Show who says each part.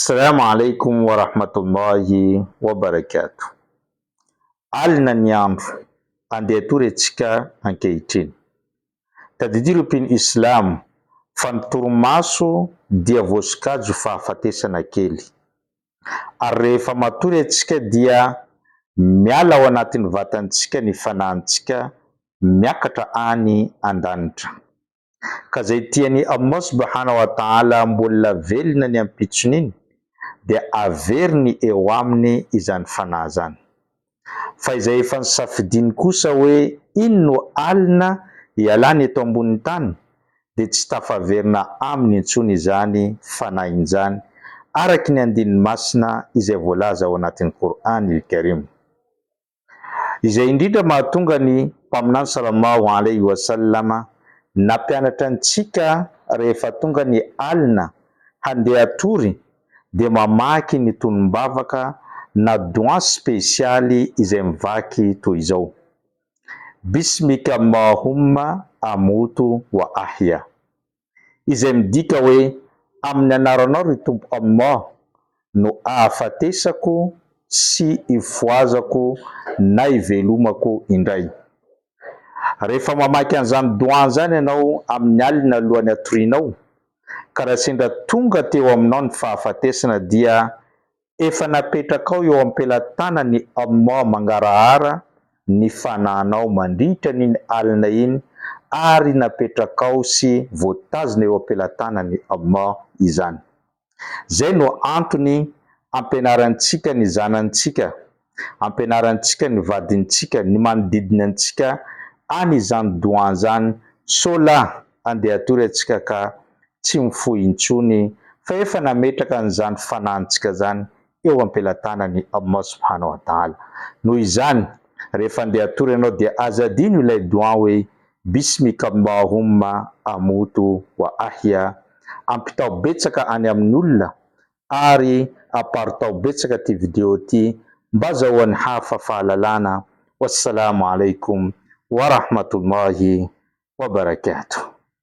Speaker 1: Salam alaikum wa rahmatullahi wa barakatuh. Alina ny andro, andeha hatory antsika ankehitriny. Tadidio ry mpino Islamo fa ny torimaso dia voasokajy ho fahafatesana kely. Ary rehefa matory antsika dia miala ao anatin'ny vatantsika ny fanahintsika miakatra any andanitra. Ka izay tian'i Allah subhanahu wa ta'ala mbola velona ny ampitson'iny dia averiny eo aminy izany fanahy izany. Fa izay efa nosafidiany kosa hoe iny no alina ialany eto ambonin'ny tany dia tsy tafaverina aminy intsony izany fanahiny izany araky ny andininy masina izay voalaza ao anatin'ny Qur'an il-Karim. Izay indrindra mahatonga ny Mpaminany Salallahu alaihi wa sallam nampianatra antsika rehefa tonga ny alina handeha hatory dia mamaky ny tonom-bavaka na doua spesialy izay mivaky toy izao, Bismika Allahumma amutu wa ahya. Izay midika hoe, Amin'ny anaranao ry Tompo Allah no ahafatesako sy ifohazako na ivelomako indray. Rehefa mamaky an'izany doua izany ianao amin'ny alina alohan'ny hatorianao, ka raha sendra tonga teo aminao ny fahafatesana dia Efa napetrakao eo am-pelatanan'i Allah mangarahara ny fanahinao mandritra an'iny alina iny ary napetrakao sy voatazona eo am-pelatanan'i Allah izany. Izay no antony ampianarantsika ny zanantsika, ampianarantsika ny vadintsika, ny manodidina antsika any izany doua izany sao lahy andeha hatory antsika ka tsy mifoha intsony fa efa nametraka an'izany fanahintsika izany eo am-pelatanan'i Allah subhanahu wa ta'ala. Noho izany, rehefa andeha hatory ianao dia aza adino ilay doua hoe, Bismika Allahumma amutu wa ahya, ampitao betsaka any amin'ny olona ary aparitao betsaka ity video ity mba azahoan'ny hafa fahalalana. Wassalamu alaikum wa rahmatullahi wa barakatuh.